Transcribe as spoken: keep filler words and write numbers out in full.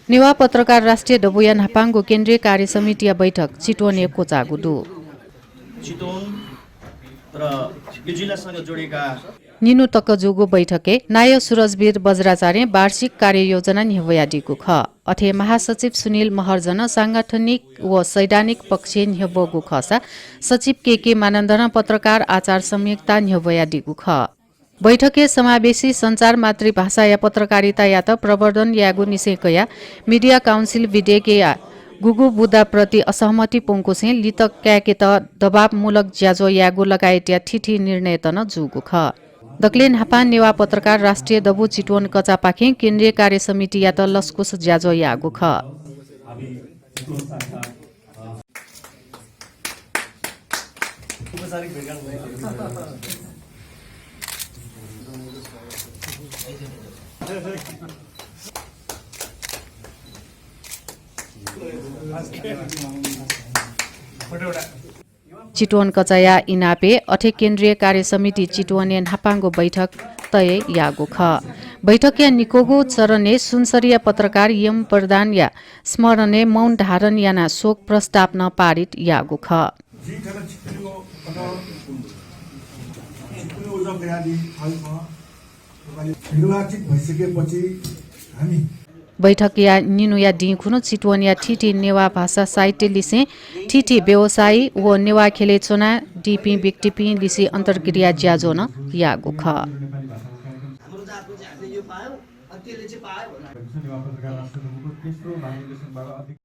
नेवाः पत्रकार राष्ट्रिय दबूया न्हापांगु केन्द्रीय कार्य समितिया बैठक चितवनय् क्वचाःगु दु। चितवन र यो जिल्लासँग जोडिएका निन्हु तक जूगु बैठकय् नायः सुरजवीर बज्राचार्यं वार्षिक कार्ययोजना न्ह्यब्वयादीगु खः। अथे महासचिव सुनिल महर्जनं सांगठनिक व सैद्धान्तिक पक्षय् न्ह्यब्वःगु खःसा सचिव केके मानन्धरं पत्रकार आचार संहिता न्ह्यब्वयादीगु खः। बैठकय् समावेशी सञ्चार मातृभाषाया पत्रकारितायात प्रवर्धन यायेगु निसें कयाः मिडिया काउन्सिल विधेयकया गुगु बुँदाप्रति असहमति प्वंकुसें लित काय्केत दबावमूलक ज्याझ्वः यायेगु लगायतया थीथी निर्णयत नं जूगु खः। दकलय् न्हापां नेवाः पत्रकार राष्ट्रिय दबू चितवन कचापाखें केन्द्रीय कार्य समितियात लसकुस ज्याझ्वः याःगु खः। चितवन कचाया इनापय् अथे केन्द्रीय कार्य समिति चितवनय् न्हापांगु बैठक तय याःगु खः। बैठकया निक्वःगु चरणय् सुनसरीया पत्रकार यम प्रधानया स्मरणय् मौन धारण यानाः शोक प्रस्ताव नं पारित याःगु खः। जिं थन छिकपिनिगु अन छिकपिनिगु उजं कयादी थाल खः। निर्वाचित भइसकेपछि हामी बैठकया निन्हुया दिं खुन्हु चितवनया थीथी नेवाः भाषा साहित्य लिसें थीथी व्यवसायी व नेवाः ख्यलय् च्वनादीपिं व्यक्तिपिं लिसे अन्तर्क्रिया ज्याझ्वः नं याःगु खः।